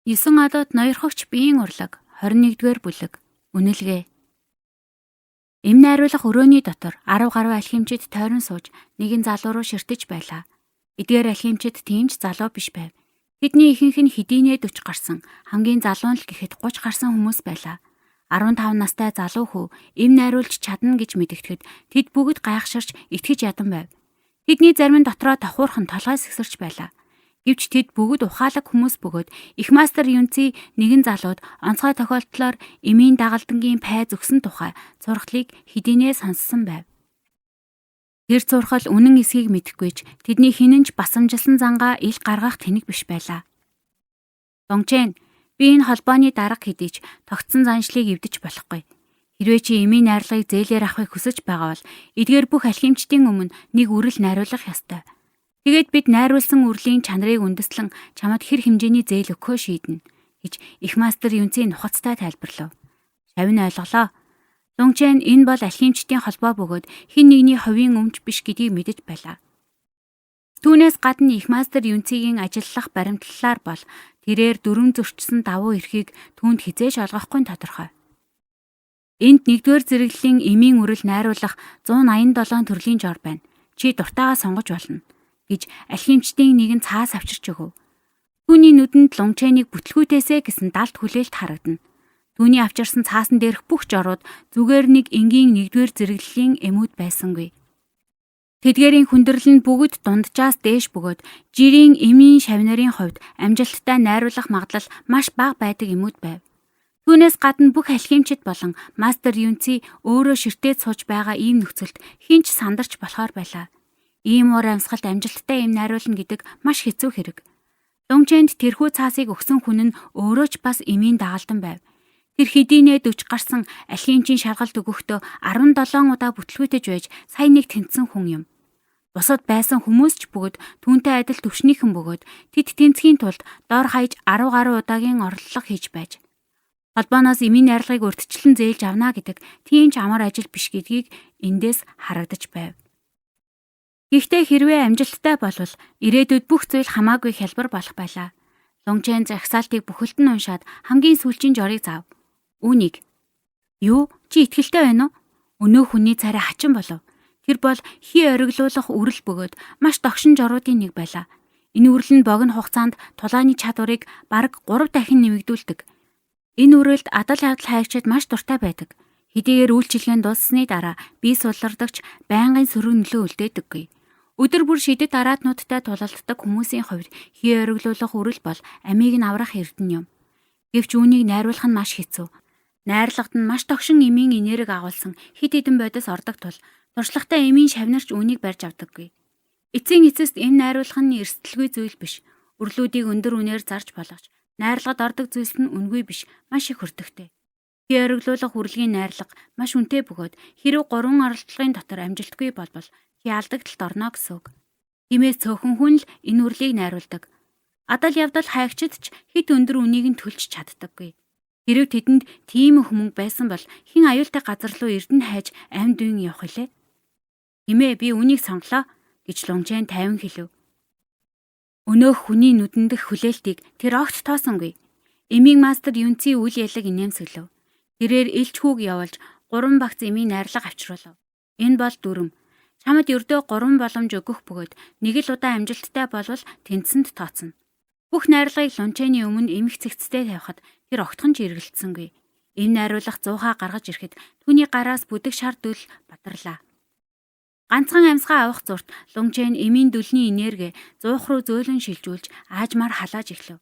9 одод ноёрхогч биеийн урлаг 21-р бүлэг үнэлгээ. Эм найруулах өрөөний дотор 10 гаруй алхимчид тойрон сууж нэгэн залуу руу ширтэж байлаа. Эдгээр алхимчид тийм ч залуу биш байв. Тэдний ихэнх нь хэдийнээ 40 гарсан, хамгийн залуу нь л гэхэд 30 гарсан хүмүүс байлаа. 15 настай залуу хүү эм найруулж чадна гэж мэдэгдэхэд тэд бүгд гайхширч итгэж ядан байв. Тэдний зарим нь дотроо давхуурхан толгой сэгсэрч байлаа. Гэвч тэд бүгд ухаалаг хүмүүс бөгөөд их мастер Юнци нэгэн залууд онцгой тохиолдлоор эмийн дагалдангийн пай зөксөн тухай цурхлыг хэдийнээ сонссон байв. Тэр цурхал үнэн эсхийг мэдэхгүй ч тэдний хэн нь ч басамжилсан зангаа ил гаргах тэнэг биш байлаа. Дунгчэн, би энэ холбооны дарга хэдий ч тогтсон заншлыг эвдэж болохгүй. Хэрвээ чи эмийн найрлагыг зээлээр авахыг хүсэж байгаа бол эдгээр бүх алхимчдын өмнө нэг үрэл найруулах ёстой. Тэгээд бид найруулсан үрлийн чанарыг үндэслэн чамд хэр хэмжээний зээл өгөхөө шийднэ гэж их мастер Юнцийн нухацтай тайлбарлав. Шавь нь ойлголоо. Лунгчэн энэ бол алхимчдын холбоо бөгөөд хэн нэгний хувийн өмч биш гэдгийг мэдэж байлаа. Түүнээс гадна их мастер Юнцийн ажиллах баримтлалаар бол тэрээр дүрм зөрчсөн давуу эрхийг түүнд хэзээ ч олгохгүй нь тодорхой. Энд нэгдүгээр зэрэглэлийн эмийн үрэл найруулах 187 төрлийн жор байна. Чи дуртайгаа сонгож болно гэж алхимчдын нэгэн цаас авчирч өгөв. Түүний нүдэнд лунчэнийг бүтлгүүтээсэ гэсэн далд хүлээлт харагдана. Түүний авчирсан цаасан дээрх бүх жорууд зүгээр нэг энгийн нэгдүгээр зэрэглэлийн эмүүд байсангүй. Тэдгээрийн хүндрэл нь бүгд дунджаас дээш бөгөөд жирийн эмийн шавнарын хувьд амжилттай найруулах магадлал маш бага байдаг эмүүд байв. Түүнээс гадна бүх алхимчид болон мастер Юнци өөрөө ширтээд сууж байгаа ийм нөхцөлд хэн ч сандарч болохоор байлаа. Ийм уур амьсгалд амжилттай эм найруулна гэдэг маш хэцүү хэрэг. Лунгчэнд тэрхүү цаасыг өгсөн хүн нь өөрөө ч бас эмийн дагалдан байв. Тэр хэдийнээ 40 гарсан алхимчийн шалгалт өгөхдөө 17 удаа бүтлгүүтэж байж сая нэг тэнцсэн хүн юм. Бусад байсан хүмүүс ч бүгд түүнтэй адил төвшнийхэн бөгөөд тэд тэнцхийн тулд дор хаяж 10 гаруй удаагийн оролдлого хийж байж. Холбооноос эмийн найрлагыг урьдчилан зээлж авна гэдэг тийм ч амар ажил биш гэдгийг эндээс харагдаж байв. Гэхдээ хэрвээ амжилттай болвол ирээдүйд бүх зүйл хамаагүй хялбар болох байлаа. Лунгчэн жагсаалтыг бүхэлд нь уншаад хамгийн сүүлчийн жорыг заав. Үүнийг юу, чи итгэлтэй байна уу? Өнөө хүний царай хачин болов. Тэр бол хий ориглуулах үрэл бөгөөд маш догшин жоруудын нэг байлаа. Энэ үрэл нь богино хугацаанд тулааны чадварыг бараг 3 дахин нэмэгдүүлдэг. Энэ үрэлд адал явдал хайгчид маш дуртай байдаг. Хэдийгээр үйлчилгээнд дууссаны дараа бие сулардагч байнгын сөрөг нөлөө үлдээдэггүй. Өдөр бүр шидэт араатнуудтай тулалддаг хүмүүсийн хувьд хий ориглуулах үрэл бол амийг нь аврах эрдэнэ юм. Гэвч үүнийг найруулах нь маш хэцүү. Найрлагад нь маш догшин эмийн энерги агуулсан хэд хэдэн бодис ордог тул туршлагатай эмийн шавнарч үүнийг барьж авдаггүй. Эцсийн эцэст энэ найруулах нь эрсдэлгүй зүйл биш. Үрлүүдийг өндөр үнээр зарж болох ч найрлагад ордог зүйлс нь үнэгүй биш, маш их өртөгтэй. Хий ориглуулах үрлэгийн найрлага маш үнэтэй бөгөөд хэрэв 3 оролдлогын дотор амжилтгүй болбол чи алдагдлалд орно гэсэн үг. Тиймээс цөөхөн хүн л энэ үрлийг найруулдаг. Адал явдал хайгчид ч хэт өндөр үнийг нь төлж чаддаггүй. Хэрэв тэдэнд тийм их мөнгө байсан бол хэн аюултай газар руу эрдэнэ хайж амьд үн явах билээ? Хэмээ би үүнийг сонголоо гэж Лунжэн тайван хэлэв. Өнөөх хүний нүдэндэх хүлээлтийг тэр огт тоосонгүй. Эмийн мастер Юнци үл ялаг инээмсэглэв. Тэрээр элч хүүг явуулж 3 багц эмийн найрлага авчруулав. Энэ бол дүрэм. Чамд ердөө 3 боломж өгөх бөгөөд нэг л удаа амжилттай болвол тэнцсэнд тооцно. Бүх найрлагыг лунчэний өмнө эмх цэгцтэй тавихад тэр огтхон ч эргэлдсэнгүй. Эм найруулах зуухаа гаргаж ирэхэд түүний гараас бүдэг шар дүл бадарлаа. Ганцхан амьсгаа авах зурт Лунчэн эмийн дүлний энерги зуух руу зөөлөн шилжүүлж аажмаар халааж эхлэв.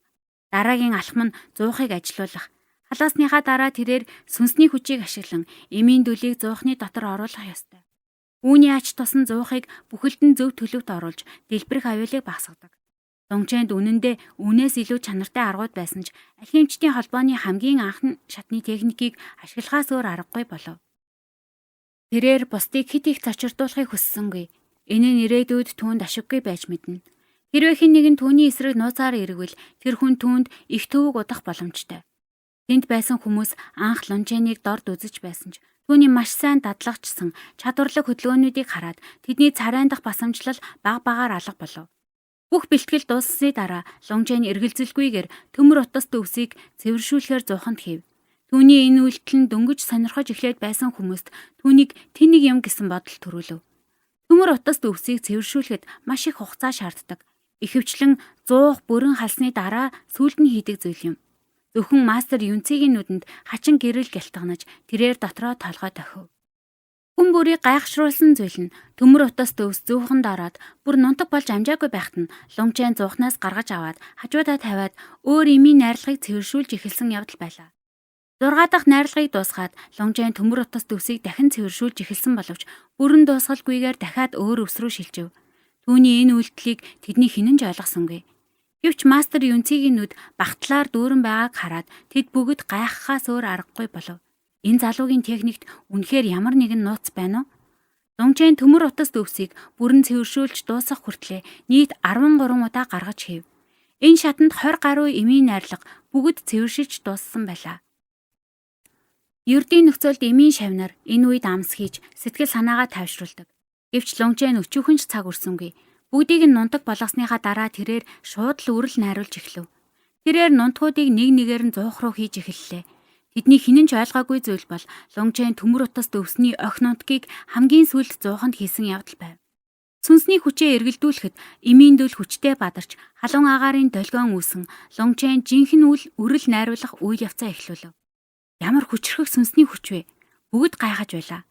Дараагийн алхам нь зуухыг ажилуулах. Халаасныхаа дараа тэрээр сүнсний хүчийг ашиглан эмийн дүлийг зуухны дотор оруулах ёстой. Үүний ач тус нь зуухыг бүхэлд нь зөв төлөвт оруулж дэлбэрэх аюулыг багасгадаг. Лунчэнд үнэндээ үүнээс илүү чанартай аргууд байсан ч алхимчдын холбооны хамгийн анхны шатны техникийг ашиглахаас өөр аргагүй болов. Тэрээр бусдыг хэт их цочирдуулахыг хүссэнгүй. Энэ нь ирээдүйд түүнд ашиггүй байж мэднэ. Хэрвээ хэн нэгэн түүний эсрэг нууцаар эргвэл тэр хүн түүнд их төвөг удах боломжтой. Тэнд байсан хүмүүс анх Лунчэнийг дорд үзэж байсан ч түүний маш сайн дадлагчсан чадварлаг хөдөлгөөнүүдийг хараад тэдний царайн дах басамжлал бага багаар алга болов. Бүх бэлтгэл дууссаны дараа Лунжэн эргэлзэлгүйгээр төмөр утас төвсийг цэвэршүүлэхээр зууханд хийв. Түүний энэ үйлдэл нь дөнгөж сонирхож эхлээд байсан хүмүүст түүнийг тэнэг юм гэсэн бодол төрүүлв. Төмөр утас төвсийг цэвэршүүлэхэд маш их хугацаа шаарддаг. Ихэвчлэн зуух бүрэн халсны дараа сүүлд нь хийдэг зүйл юм. Зөвхөн мастер Юнцигийн нүдэнд хачин гэрэл гялтганаж тэрээр дотроо толгой тохив. Хүн бүрийг гайхшруулсан зүйл нь төмөр утас төвс зүүхэн дараад бүр нунтаг болж амжаагүй байхад нь Лунчэн зуухнаас гаргаж аваад хажуудаа тавиад өөр эмийн найрлагыг цэвэршүүлж эхэлсэн явдал байлаа. 6 дахь найрлагыг дуусгаад Лунжэн төмөр утас төвсийг дахин цэвэршүүлж эхэлсэн боловч бүрэн дуусгалгүйгээр дахиад өөр өвс рүү шилжив. Түүний энэ үйлдэлийг тэдний хинэн ч ойлгосонгүй. Гэвч мастер Юнцигийн нүд багтлаар дүүрэн байгааг хараад тэд бүгд гайхахаас өөр аргагүй болов. Энэ залуугийн техникт үнэхээр ямар нэгэн нууц байна уу? Лунжэн төмөр утас төвсийг бүрэн цэвэршүүлж дуусгах хүртлээр нийт 13 удаа гаргаж хийв. Энэ шатанд 20 гаруй эмийн найрлага бүгд цэвэршиж дууссан байлаа. Ердийн нөхцөлд эмийн шавнар энэ үед амс хийж сэтгэл санаагаа тайвшруулдаг. Гэвч Лунжэн өчүүхэн ч цаг үрсэнгүй. Бүгдийг нь нунтаг болгосныхаа дараа тэрээр шууд л үрэл найруулж эхлэв. Тэрээр нунтгуудыг нэг нэгээр нь зуух руу хийж эхэллээ. Тэдний хинэн ч ойлгоогүй зүйл бол Лунжэн төмөр утас төвсний охин нунтгийг хамгийн сүүлд зууханд хийсэн явдал байв. Сүнсний хүчээ эргэлдүүлэхэд эмийн дөл хүчтэй бадарч халуун агаарын долгион үүсэн Лунжэн жинхэнэ үл үрэл найруулах үйл явцаа эхлүүлв. Ямар хүчрхэг сүнсний хүч вэ? Бүгд гайхаж байлаа.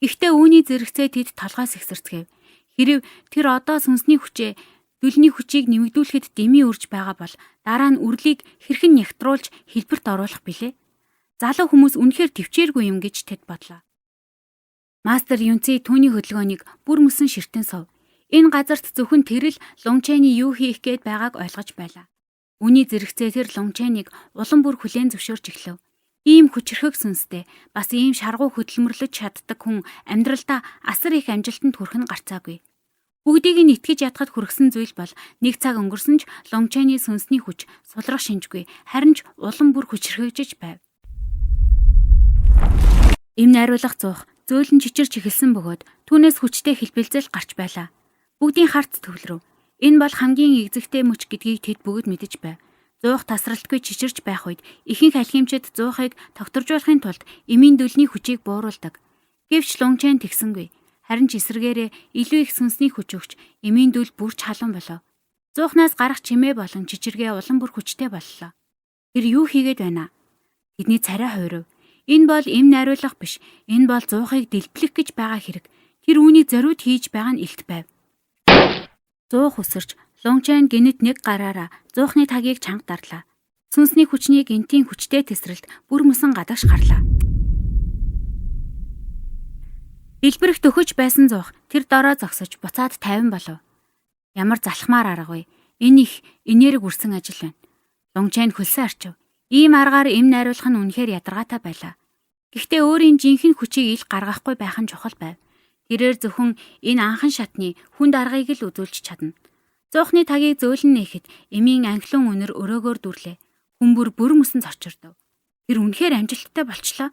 Гэхдээ үүний зэрэгцээ тэд толгой сэгсэрцгээв. Хэрв тэр одоо сүнсний хүчээ дүлний хүчийг нэмэгдүүлэхэд дэмий үрж байгаа бол дараа нь үрлийг хэрхэн нягтруулж хэлбэрт оруулах билээ? Залуу хүмүүс үнэхээр төвчээргүй юм гэж тэд бодлоо. Мастер Юнци түүний хөдөлгөөнийг бүр мөсөн ширтэн сув. Энэ газарт зөвхөн тэр л Лунчэний юу хийх гээд байгааг ойлгож байлаа. Үүний зэрэгцээ тэр Лунчэнийг улам бүр хүлээн зөвшөөрч эхлэв. Ийм хүчрхэг сүнстэй бас ийм шаргуу хөдөлмөрлөж чаддаг хүн амьдралдаа асар их амжилтанд хүрэх нь гарцаагүй. Бүгдийг нь итгэж ядахад хүргэсэн зүйл бол нэг цаг өнгөрсөн ч Лунчэний сүнсний хүч сулрах шинжгүй харин ч улам бүр хүчрхэгжиж байв. Эм найруулах зуух зөөлөн чичирч эхэлсэн бөгөөд түүнээс хүчтэй хэлбэлзэл гарч байлаа. Бүгдийн харц төвлөрөв. Энэ бол хамгийн эгзэгтэй мөч гэдгийг тэд бүгд мэдэж байв. Зуух тасралтгүй чичирч байх үед ихэнх алхимчид зуухыг тогтворжуулахын тулд эмийн дүлний хүчийг бууруулдаг. Гэвч Лунчэн тэгсэнгүй. Харин ч эсрэгээрээ илүү их сүнсний хүч өгч эмийн дүл бүрч халуун болов. Зуухнаас гарах чимээ болон чичиргээ улам бүр хүчтэй боллоо. Тэр юу хийгээд байна? Тэдний царай хувирав. Энэ бол эм найруулах биш. Энэ бол зуухыг дэлбэлэх гэж байгаа хэрэг. Тэр үүнийг зориуд хийж байгаа нь илт байв. Зуух үсэрч Лунчэн гинэт нэг гараараа зуухны тагийг чанга дарлаа. Сүнсний хүчний гинтийн хүчтэй тэсрэлт бүр мөсөн гадагш гарлаа. Дэлбэрэх төхөж байсан зуух тэр дороо зогсож буцаад тайван болов. Ямар залхмаар арга вэ? Энэ их энерги үрсэн ажил байна. Лунчэн хөлсөө арчив. Ийм аргаар эм найруулах нь үнэхээр ядаргаатай байлаа. Гэхдээ өөрийн жинхэнэ хүчийг ил гаргахгүй байх нь чухал байв. Тэрээр зөвхөн энэ анхан шатны хүнд аргыг л үзүүлж чадна. Зуухны тагийг зөөлөн нээхэд эмийн анхлын үнэр өрөөгөөр дүрлээ. Хүн бүр бүр мөсөн цочирдов. Тэр үнэхээр амжилттай болчлоо.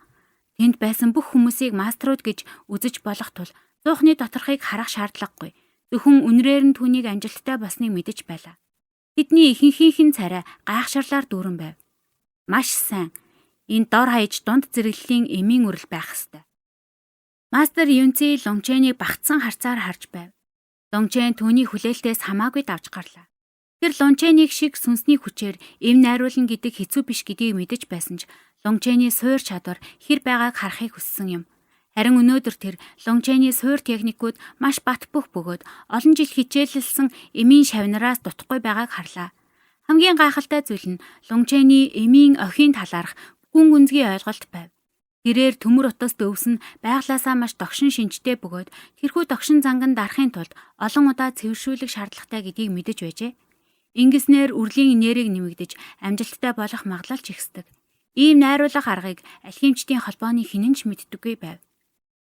Тэнд байсан бүх хүмүүсийг мастерууд гэж үзэж болох тул зуухны доторхыг харах шаардлагагүй. Зөвхөн үнрээр нь түүнийг амжилттай болсныг мэдэж байлаа. Тэдний ихэнхийнх нь царай гайхшрлаар дүүрэн байв. Маш сайн. Энэ дор хаяж дунд зэрэглэлийн эмийн үрэл байх ёстой. Мастер Юнци Лунчэнийг багтсан харцаар харж байв. Лунчэн түүний хүлээлтээс хамаагүй давж гарлаа. Тэр Лунчэнийг шиг сүнсний хүчээр эм найруулна гэдэг хэцүү биш гэдгийг мэдэж байсан ч Лунчэний суур чадвар хэр байгааг харахыг хүссэн юм. Харин өнөөдөр тэр Лунчэний суур техникүүд маш бат бөх бөгөөд олон жил хичээллсэн эмийн шавнараас дутахгүй байгааг харлаа. Хамгийн гайхалтай зүйл нь Лунчэний эмийн охин талаарх гүн гүнзгий ойлголт байв. Тэрээр төмөр утас дөвсөн байглаасаа маш догшин шинжтэй бөгөөд тэрхүү догшин занг нь дарахын тулд олон удаа цэвэршүүлэх шаардлагатай гэдгийг мэдэж байжээ. Ингэснээр үрлийн нэрийг нэмэгдэж амжилттай болох магадлал ч ихсдэг. Ийм найруулах аргыг алхимчдын холбооны хинэн ч мэддэггүй байв.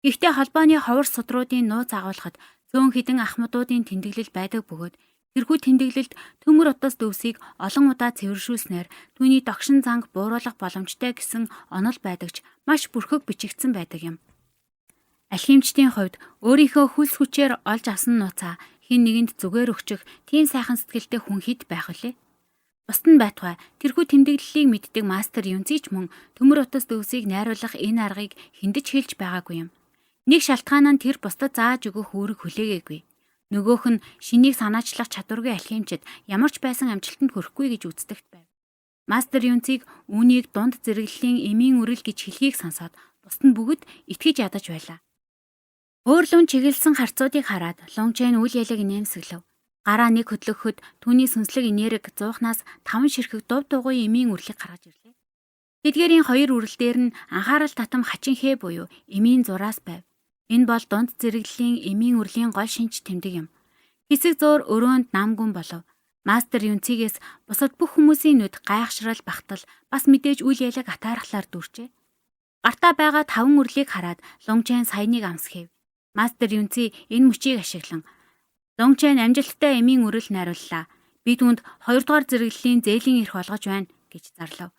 Гэхдээ холбооны ховор судруудын нууц агуулхад цөөн хэдэн ахмадуудын тэмдэглэл байдаг бөгөөд тэрхүү тэмдэглэлд төмөр утас дөвсийг олон удаа цэвэршүүлснээр түүний догшин занг бууруулах боломжтой гэсэн онол байдаг ч маш бүрхэг бичигдсэн байдаг юм. Алхимчдын хувьд өөрийнхөө хөлс хүчээр олж авсан нууцаа хэн нэгэнд зүгээр өгчих тийм сайхан сэтгэлтэй хүн хэд байх вүлээ? Бусд нь байтугай тэрхүү тэмдэглэлийг мэддэг мастер Юнци ч мөн төмөр утас дөвсийг найруулах энэ аргыг хэндэж хэлж байгаагүй юм. Нэг шалтгаан нь тэр бусдад зааж өгөх үүрэг хүлээгээгүй. Нөгөөх нь шинийг санаачлах чадваргүй алхимчид ямар ч байсан амжилтанд хүрэхгүй гэж үздэгт байв. Мастер Юнциг үүнийг дунд зэрэглэлийн эмийн үрэл гэж хэлхийг сонсоод бусд нь бүгд итгэж ядаж байлаа. Өөрлөн чиглэсэн харцуудыг хараад Лунчэн үл ялаг нэмсэглэв. Гараа нэг хөдлөхөд түүний сүнслэг энерги зуухнаас таван ширхэг дув дугуй эмийн үрлийг гаргаж ирлээ. Тэдгээрийн хоёр үрэл дээр нь анхаарал татам хачин хээ буюу эмийн зураас байв. Энэ бол дунд зэрэглэлийн эмийн үрлийн гол шинж тэмдэг юм. Хэсэг зуур өрөөнд нам гүн болов. Мастер Юнцигээс бусад бүх хүмүүсийн нүд гайхшрал багтал бас мэдээж үл ялаг атаархлаар дүүрчээ. Гартаа байгаа таван үрлийг хараад Лунгчэн саяныг амсхэв. Мастер Юнци энэ мөчийг ашиглан Лунгчэн амжилттай эмийн үрэл найрууллаа. Би түүнд хоёрдугаар зэрэглэлийн зээлийн эрх олгож байна гэж зарлав.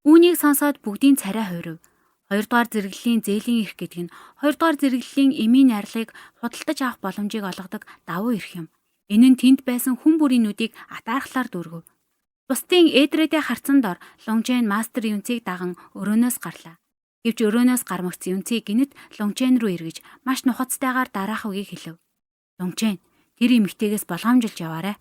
Үүнийг сонсоод бүгдийн царай хувирав. Хоёрдугаар зэрэглэлийн зээлийн эрх гэдэг нь хоёрдугаар зэрэглэлийн эмийн найрлагыг худалдаж авах боломжийг олгодог давуу эрх юм. Энэ нь тэнд байсан хүн бүрийн нүдийг атаархлаар дүүргэв. Бусдын эдрээдээ харцсан дор Лунжэн мастер Юнцийг даган өрөөнөөс гарлаа. Гэвч өрөөнөөс гармагц Юнци гинэт Лунжэн рүү эргэж маш нухацтайгаар дараах үгийг хэлэв. Лунжэн тэр эмэгтэйгээс болгоомжилж яваарай.